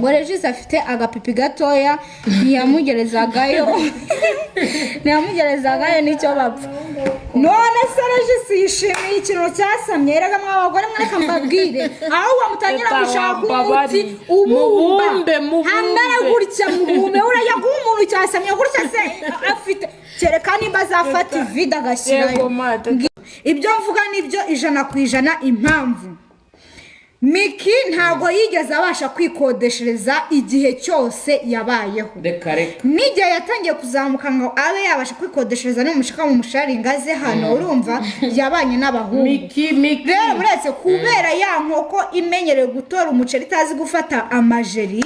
Ngo Regis afite agapipi gatoya, ntiyamugerezagayo, ntiyamugerezagayo, nicyo bapfa. None se Regis yishimiye ikintu cyasamye? Erega mwa bagore mwereka mbabwire, ahubwo mutangira Teta, gushaka umuti wambabariye. ubumba. Mubumbe, mubumbe. Hamere gutya, mubumbe. Urajya guha umuntu cyasamye gutya se afite? Kereka nimba azafata ivide agashyirayo. Yego, mata. Ibyo mvuga nibyo 100%. Impamvu Miki ntabwo yigeze abasha kwikodeshereza igihe cyose yabayeho. Reka reka. N'igihe yatangiye kuzamuka ngo abe yabasha kwikodeshereza, n'umushaka mu musharinga aze hano, urumva yabanye n'abahungu. Miki, Miki. Rero uretse kubera ya nkoko imenyereye gutora umuceri, itazi gufata amajeri.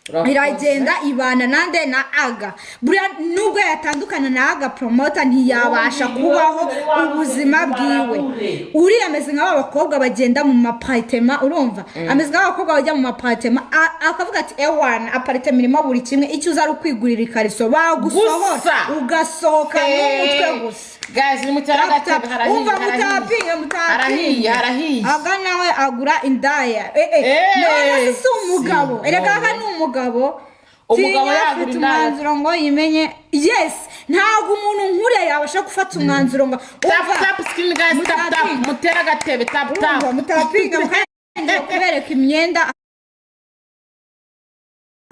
Urakoze. Iragenda ibana nande? Na Aga. Buriya nubwo yatandukana na Aga Promoter, ntiyabasha kubaho ubuzima bwiwe. Uriya ameze nk'aba bakobwa bagenda mu ma appartement, urumva, ameze nk'abakobwa bajya mu ma appartement, akavuga ati: "Ewana, appartement irimo buri kimwe, icyo uza ari ukwigurira ikariso." Bagusohora Gusa. ugasohoka n'umutwe gusa. Guys, ni mutera agatebe, harahiye. Umva. Harahiye. Mutapinge, mutapinge. Harahiye, harahiye. Aga nawe agura indaya. Eh, eh. Eh, none se si umugabo? Si, Erega none. aga ni umugabo. Umugabo Tinya yagura afite indaya. umwanzuro ngo yimenye. Yes, ntabwo umuntu nkuriya yabasha gufata umwanzuro ngo Tap umva. tap screen, guys, tap tap. Mutapinge. Mutera agatebe, tap tap. Urumva, mutapinga, mukangiye kubereka imyenda,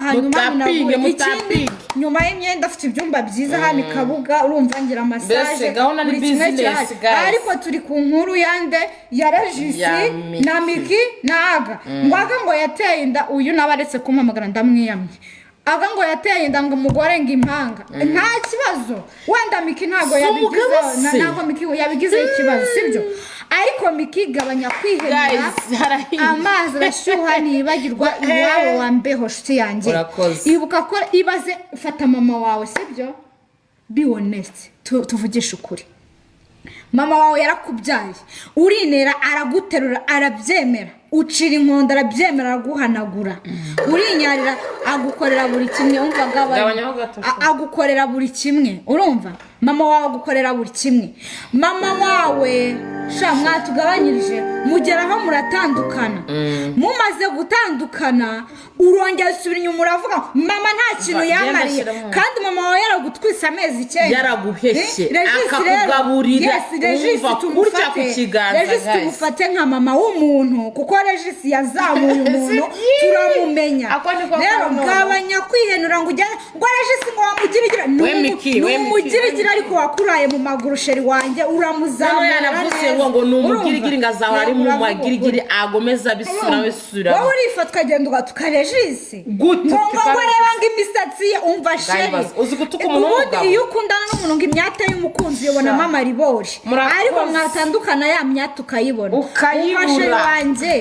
hanyuma Mutapinge, munagure. Ikindi, mutapinge. nyuma y'imyenda afite ibyumba byiza hano i Kabuga, urumva ngira massage. Mbese gahunda ni Buri kimwe business, kirahari. guys. Ariko turi ku nkuru yande? Ya Regis Ya Miki. na Miki na Aga. Ngo Aga ngo yateye inda uyu, nawe aretse kumpamagara, ndamwiyamye. Aga ngo yateye inda ngo umugore ngo impanga, nta kibazo. Wenda Miki ntabwo Si umugabo yabigizeho se? Ntabwo Miki yabigizeho ikibazo, sibyo? Ariko Miki, gabanya kwihenura. Guys, harahiye. Amazi arashyuha ntiyibagirwa iwabo wa mbeho, nshuti yanjye. Urakoze. Ibuka ko, ibaze, fata mama wawe, sibyo? Be honest, tuvugishe ukuri. Mama wawe yarakubyaye, urinera, araguterura, arabyemera, ucira inkonda, arabyemera, araguhanagura, urinyarira, agukorera buri kimwe. Umva, gabanya. Gabanyaho gato. Agukorera buri kimwe, urumva? Mama wawe agukorera buri kimwe. Mama wawe sha, mwatugabanyirije, mugeraho muratandukana. Mumaze gutandukana, urongera usubira inyuma, uravuga ngo mama nta kintu Genda yamariye. shyiramo. Kandi mama wawe yaragutwise amezi 9. Yaraguheshye, Eh, Regis rero, akakugaburira, yes, Regis umva, tumufate. kurya ku kiganza, Regis guys. tumufate nka mama w'umuntu, kuko Regis yazamuye umuntu, turamumenya. Ako niko Rero kantu. gabanya kwihenura ngo ujyane ngo Regis ngo wamugirigire. We Miki, Ni we Miki, umugirigire, ariko wakuraye mu maguru, chéri wanjye, uramuzamura Noneho yanavuze neza. ngo ni umugirigiri, ngo azahora ari mu Urumva? magirigiri, agomeza abisura abisura. Wowe urifata ukagenda ugatuka Regis. Gute? Ngo reba ngo imisatsi ye, umva chéri. Guys, uzi gutuka umuntu Ubundi w'umugabo? iyo ukundana n'umuntu, ngo imyate y'umukunzi uyibonamo amaribori. Murakoze. Ariko mwatandukana, ya myate ukayibona. Ukayibura. Umva, chéri wanjye,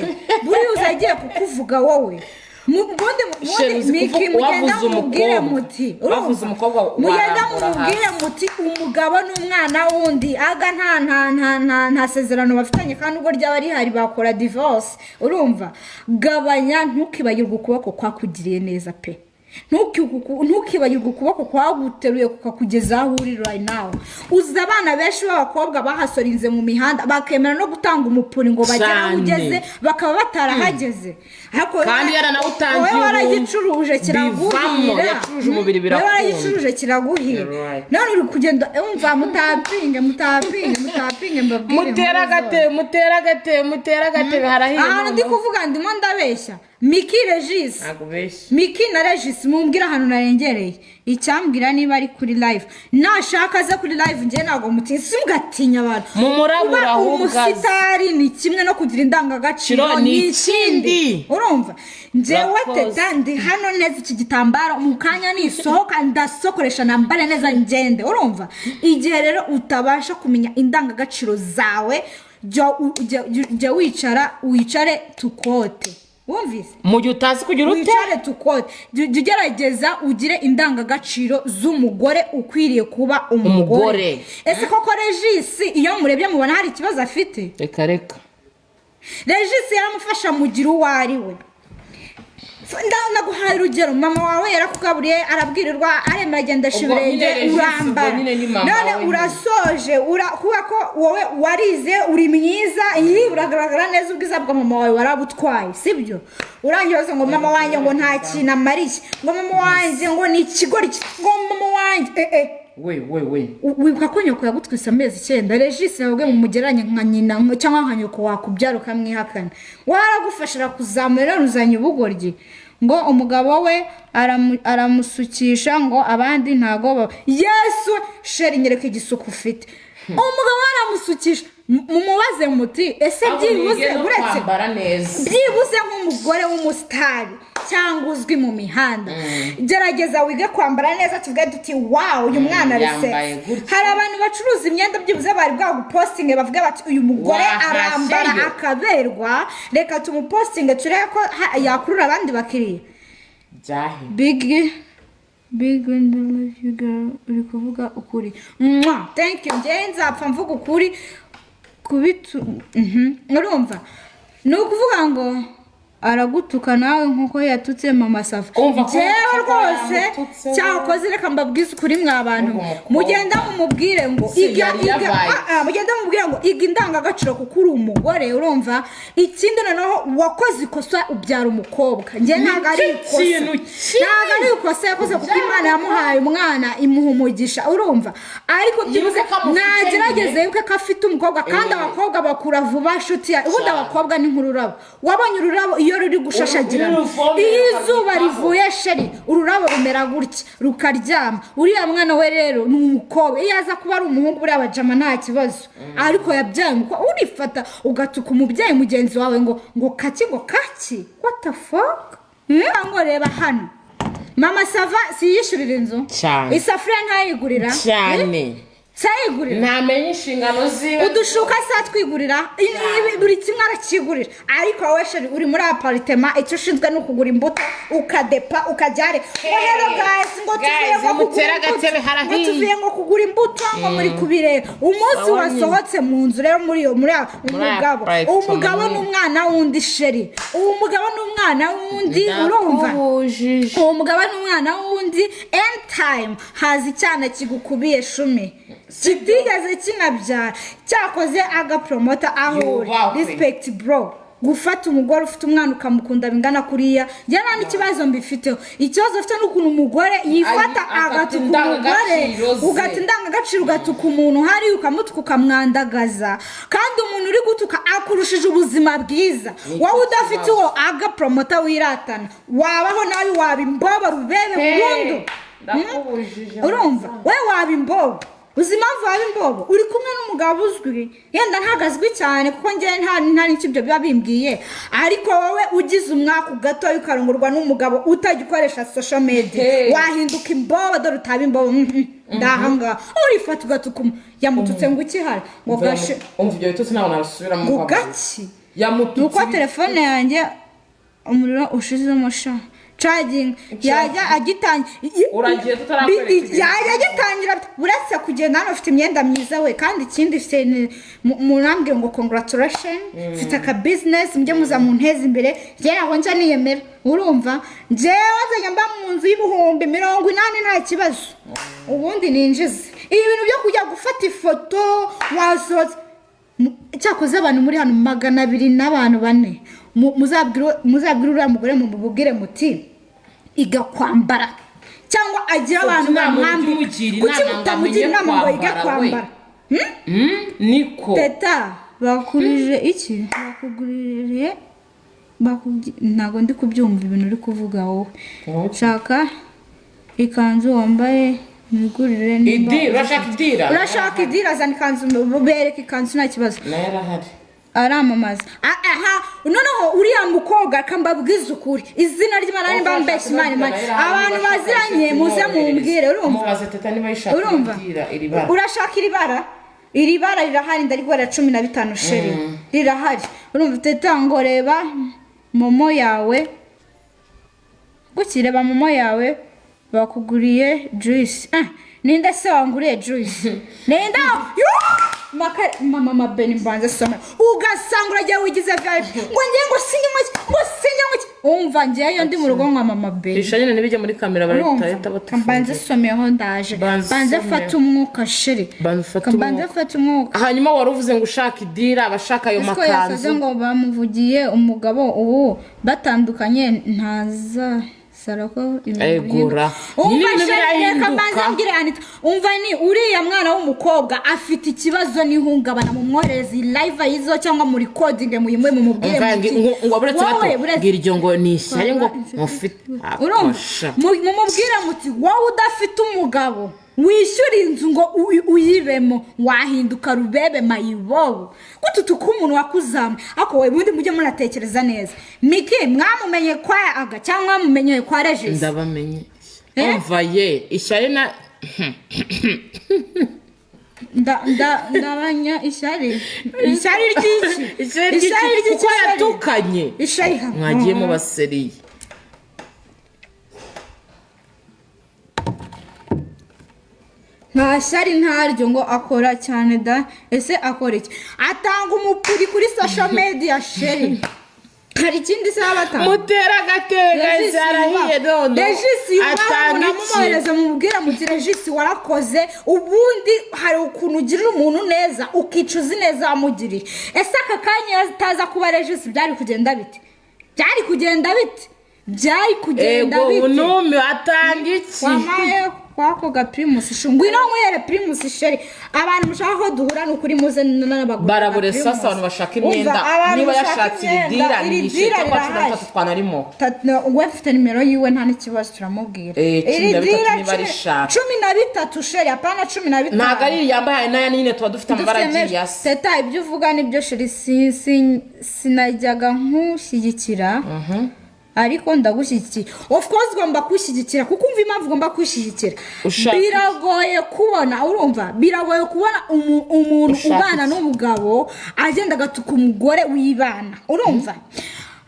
buriya uza agiye kukuvuga wowe. Ubundi Chéri, uzi Miki, kuvuga- mugenda wavuze mubwire umukobwa. muti, Wavuze umukobwa, mugenda warambura mumubwire hasi. muti umugabo n'umwana wundi. Aga nta sezerano bafitanye, kandi ubwo ryaba rihari bakora divorce. Urumva, gabanya, ntukibagirwe ukuboko kwakugiriye neza pe. Ntukibagirwe ukuboko kwaguteruye kukakugeza aho uri right now. Uzi abana benshi b'abakobwa bahasorinze mu mihanda, bakemera no gutanga umupuri ngo bagere aho Cyane. ugeze, bakaba batarahageze. Ariko Kandi yaranawutangiye wowe waragicuruje, bivamo, kiraguhira. Yacuruje umubiri, Wowe birakunda. waragicuruje, kiraguhira. You're right. None uri kugenda, umva, mutapinge, mutapinge, mutapinge, mbabwire Mutera inkuru zose. agatebe, mutera agatebe, mutera agatebe, harahiye. Ahantu ndi Noneho. kuvuga ndimo ndabeshya? Miki, Regis. Ntabwo ubeshya. Miki na Regis, mumbwire ahantu narengereye. Icyambwira niba ari kuri live, nashaka aze kuri live. Njye ntabwo mutinya, simugatinya abantu. Mumurabura Kuba ahubwo aze. umusitari ni kimwe, no kugira indangagaciro Kiro ni ni ikindi. ikindi. Urumva, njyewe Urakoze. Teta, ndi hano neza, iki gitambaro mu kanya nisohoka ndasokoresha, nambare neza, ngende. Urumva, igihe rero utabasha kumenya indangagaciro zawe, jya wicara, wicare tukote, wumvise? Mu gihe utazi kugira ute? Wicare tukote. Jya ugerageza ugire indangagaciro z'umugore ukwiriye kuba umugore. Umugore. Ese koko Regis, iyo murebye mubona hari ikibazo afite? Reka reka. Regis yaramufasha, mugira uwo ari we. Naguhaye urugero, mama wawe yarakugaburiye, arabwirirwa, aremera, agendesha Ubwo ibirenge, nyine Regis, urambara. ubwo nyine ni mama None we nyine. urasoje, kubera ko wowe warize, uri mwiza, iyi uragaragara neza, ubwiza bwa mama wawe warabutwaye, sibyo? Urangiza ngo mama wanjye ngo nta kintu amariye, ngo mama wanjye ngo ni ikigoryi, ngo mama wanjye eh. We we we. Wibuka ko nyoko yagutwise amezi 9, Regis? Nabwo mumugereranye nka nyina cyangwa nka nyoko wakubyara ukamwihakana. Waragufasha, arakuzamura, none uzanye ubugoryi ngo umugabo we aramusukisha, ngo abandi ntago Yesu chéri, nyereka igisuko ufite. Umugabo we aramusukisha. Mumubaze muti: ese Ahubwo byibuze mwige no uretse kwambara neza. Byibuze nk'umugore w'umusitari cyangwa uzwi mu mihanda, gerageza wige kwambara neza, tuvuge duti: "Wow, uyu mwana ari Yambaye sexy." gutya. Hari abantu bacuruza imyenda, byibuze bari bwagupostinge bavuge bati: "Uyu mugore Wahashyeyo. arambara akaberwa, reka tumupostinge turebe ko yakurura abandi bakiriya." Byahe. Big big and love you girl, uri kuvuga ukuri. Mwah, thank you. Njyewe nzapfa mvuga ukuri kubitu. Urumva, ni ukuvuga ngo aragutuka nawe nkuko yatutse Mama Sava. Umva ko Njyewe ko rwose yamututse. cyakoze, reka mbabwize ukuri mwa bantu. Uwo mukobwa. Mugenda mumubwire ngo Si iga yari iga yabaye. Mugenda mumubwire ngo iga indangagaciro kuko uri umugore. Urumva, ikindi noneho wakoze ikosa ubyara umukobwa. Njye ntabwo ari Nicyo ikosa, kintu kibi. ntabwo ari ikosa yakoze, kuko Imana yamuhaye umwana, imuha umugisha, urumva? Ariko byibuze Yibuke ko amufite nagerageze nyine. yibuke ko afite umukobwa, kandi abakobwa bakura vuba, nshuti ya ubundi. Cyane. Abakobwa ni nk'ururabo. Wabonye ururabo iyo ruri gushashagirana? Iyo uruvomera Iyo izuba ukarwitaho. rivuye, chéri, ururabo rumera gutya rukaryama. Uriya mwana we rero ni umukobwa. Iyo aza kuba ari umuhungu, buriya bajama nta kibazo, ariko yabyaye umukobwa. Urifata ugatuka umubyeyi mugenzi wawe ngo kaki, ngo kaki, what the fuck? Ngo reba hano, Mama Sava siyishyurira inzu? Cyane. Isafuriya ntayigurira? Cyane. Sayigurira? Ntamenye inshingano ziwe. Udushuka se atwigurira? Buri kimwe arakigurira. Ariko wowe chéri, uri muri appartement, icyo ushinzwe ni ukugura imbuto, ukadepa, ukajyare ngo: "Hello guys," ngo tuvuye Guys, ngo kugura mutere imbuto, agatebe, ngo harahiye. tuvuye ngo kugura imbuto, ngo muri kubireba. Umunsi Sawa nyine. wasohotse mu nzu rero, muri iyo muri umugabo, Apartment. umugabo n'umwana w'undi, chéri, uwo mugabo n'umwana w'undi, urumva? Ndakubujije. Uwo mugabo n'umwana w'undi, anytime haza icyana kigukubiye shumi kitigeze kinabyara. Cyakoze agapromota aho uri. Yubahwe. Respect bro. Gufata umugore ufite umwana ukamukunda bingana kuriya, njye nta n'ikibazo mbifiteho. Ikibazo mfite ni ukuntu umugore yifata Agata agatuka umugore, indangagaciro ze. ugata indangagaciro, ugatuka umuntu hari, ukamutuka, ukamwandagaza, kandi umuntu uri gutuka akurushije ubuzima bwiza. Nicyo Wowe udafite kibazo. uwo agapromota wiratana, wabaho nabi, waba imbobo rubebe burundu. Ndakubujije. Urumva, we waba imbobo. Uzi impamvu waba imbobo? Uri kumwe n'umugabo uzwi, yenda ntabwo azwi cyane, kuko njyewe nta n'icyo ibyo biba bimbwiye, ariko wowe ugize umwaka gatoya ukarongorwa n'umugabo utajya ukoresha social media, Hey. wahinduka imbobo. Dore utaba imbobo. Ndahangaha urifata ugatuka yamututse ngo ukihara ngo gashe. Umva, ibyo bitutsi ntabwo nabisubiramo. Ngo gaki. Yamututse. Ni uko telefone yanjye umuriro ushizemo sha, charging yajya agitangira. Uragiye tutarakwereka ibintu. Yajya agitangira, uretse kugenda hano ufite imyenda myiza we, kandi ikindi ufite murambwira ngo congratulation, mfite aka business, mujye muza munteze imbere. Njye ntabwo njya niyemera, urumva? Njyewe nzajya mba mu nzu y'80,000 nta kibazo, ubundi ninjize ibi bintu byo kujya gufata ifoto wasohotse. Cyakoze abantu muri hano 204, muzabwire uriya mugore, mumubwire muti iga kwambara, cyangwa agira abantu inama bamwambika. ujye umugira Kuki inama ngo mutamugira amenye inama ngo yige kwambara we? kwambara? Niko. Teta, bakurije iki? Bakuguririye ntabwo ndi kubyumva ibintu uri kuvuga wowe. Shaka ikanzu wambaye mwigurire nimba Idira, urashaka idira? Urashaka idira? Zana ikanzu, bereke ikanzu, nta kibazo. Nayo arahari. Aramamaza. Aha noneho uriya mukobwa, akambabwiza ukuri, izina ry'Imana, nimba mbeshya Imana, Imana, abantu baziranye muze mumbwire, urumva? Mubaze teta niba yishaka Urumva? idira iri bara. Urashaka iri bara? Iri bara rirahari, ndariguhera 15, chéri, rirahari. Urumva teta, ngo reba momo yawe gukireba, momo yawe bakuguriye juice. Ah, ninde se wanguriye juice? Ninde? Yoo! Maka mama mabeni mbanze soma, ugasanga uragiye wigize VIP, ngo ngiye ngo sinyanywe iki, ngo sinyanywe iki. Umva, ngeyo ndi mu rugo nka mama baby. Hisha nyine ntibijye muri kamera, Urumva? barahita Mbanze batufungira. Someho, ndaje. Banze Banze usome. fata umwuka, chérie. Banze ufate Mbanze umwuka. fata umwuka. Hanyuma wari uvuze ngo ushaka idira, abashaka ayo Ese ko yasaze makanzu. Ngo bamuvugiye umugabo ubu batandukanye, ntaza sara ko ibintu Egura. bihinduka. Umva, Nyine ibintu chérie, reka birahinduka. mbanze mbwire Anita. Umva, ni uriya mwana w'umukobwa afite ikibazo n'ihungabana, mumwohereze iyi live ayizo cyangwa muri recording muyimwe, mumubwire Umva, muti, ngo buretse gato. wowe, buretse. Bwira iryo ngo ni ishyari ngo mufite. Urumva? Akosha. Mumubwire muti: wowe udafite umugabo wishyura inzu ngo uyibemo, wahinduka rubebe mayibobo gututuka umuntu wakuzamuye. Ariko wowe ubundi mujye munatekereza neza. Miki mwamumenye kwa Aga cyangwa mwamumenye kwa Regis? Ndabamenye. Eh? Umva ye, ishyari na Ndabanya ishyari, ishyari ry'iki? Ishyari ry'iki? Kuko Ishyari? yatukanye. Ishyari. Mwagiye mubaseriye. Nta shyari, ntaryo. Ngo akora cyane da. Ese akora iki? Atanga umupuri kuri social media, chérie. Hari ikindi se baba batanga? Mutera agatebe, guys, arahiye none. Regis, Atanga iki? Muramumohereza, mumubwira muti: Regis, warakoze. Ubundi hari ukuntu ugirira umuntu neza ukicuza ineza wamugiriye. Ese aka kanya iyo ataza kuba Regis byari kugenda bite? Byari kugenda bite? Byari kugenda Ego. bite? Unumiwe, atanga iki? Wamaye kwako ga Primus shu, ngwino nywere Primus, chérie. Abantu mushaka ko duhura, ni ukuri muze n'abagura. Barabure sasa abantu bashaka imyenda. Niba yashatse iri dira, iri ni dira cyangwa cumi na rirahari. bitatu twanarimo. We mfite nimero yiwe, nta n'ikibazo, turamubwira. 13 Dira niba arishaka. 13, chérie, apana 15. Ntabwo ari iri yambaye, hari n'aya nyine tuba dufite amabara Dufite agiye menshi. asa. Teta, ibyo uvuga nibyo, chérie. Sinajyaga nkushyigikira ariko ndagushyigikiye. Of course ugomba kushyigikira, kuko umva impamvu ugomba kwishyigikira. Ushaka iki? Biragoye kubona, urumva, biragoye kubona umuntu Ushaka ubana iki? n'umugabo agenda agatuka umugore wibana. Urumva,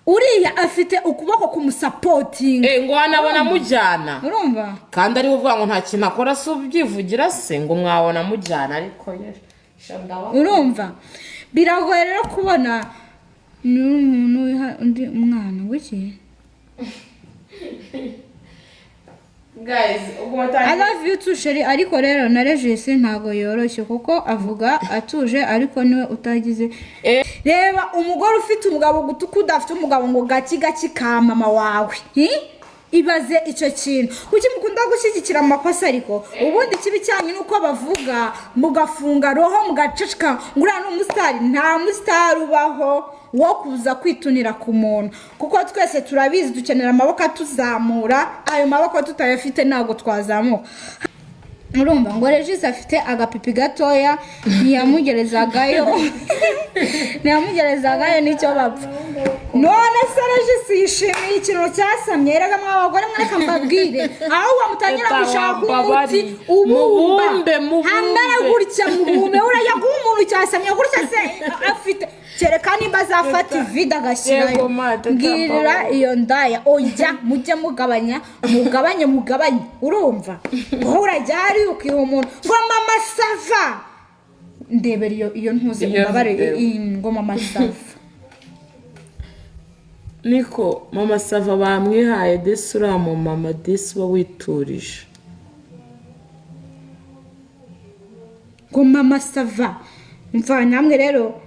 uriya afite ukuboko kumusupportinga. Eh, ngo wanabona mujyana. Urumva? Kandi ariwe uvuga ngo nta kintu akora, si ubyivugira se ngo mwabona mujyana? Ariko ye sha, ndabona. Urumva, biragoye rero kubona ni umuntu wiha undi mwana w'iki. Guys, ubwo I watangiye. love you too, chérie. Ariko rero na Regis ntago yoroshye, kuko avuga atuje ariko niwe utagize. Reba umugore ufite umugabo gutuka udafite umugabo ngo gaki gaki ka mama wawe. Hi? Ibaze icyo kintu. Kuki mukunda gushyigikira amakosa? Ariko ubundi ikibi cyanyu ni uko bavuga mugafunga roho, mugaceceka ngo uriya ni umusitari. Nta musitari ubaho wo kuza kwitunira ku muntu, kuko twese turabizi, dukenera amaboko atuzamura. Ayo maboko tutayafite ntabwo twazamuka. Urumva ngo Regis afite agapipi gatoya, ntiyamugerezagayo, ntiyamugerezagayo, nicyo bapfa. None se Regis yishimiye ikintu cyasamye? Erega mwa bagore mwereka mbabwire, ahubwo mutangira Teta, gushaka umuti wambabariye. ubumba. Mubumbe, mubumbe. Hamera gutya, mubumbe. Urajya guha umuntu cyasamye gutya se afite? Kereka nimba azafata ivide agashyirayo. Yego, ma, teta, Mbwirira mbabariye. iyo ndaya. Oya, mujye mugabanya, mugabanye, mugabanye. Urumva, wowe urajya hariya ukiha umuntu ngo mama sava. Ndebera iyo ntuzi. Iyo Umbabare. video. Iyi ngo mama sava. Niko mama sava bamwihaye desi, uriya mu mama desi uba witurije. Ngo mama sava. Mva namwe rero.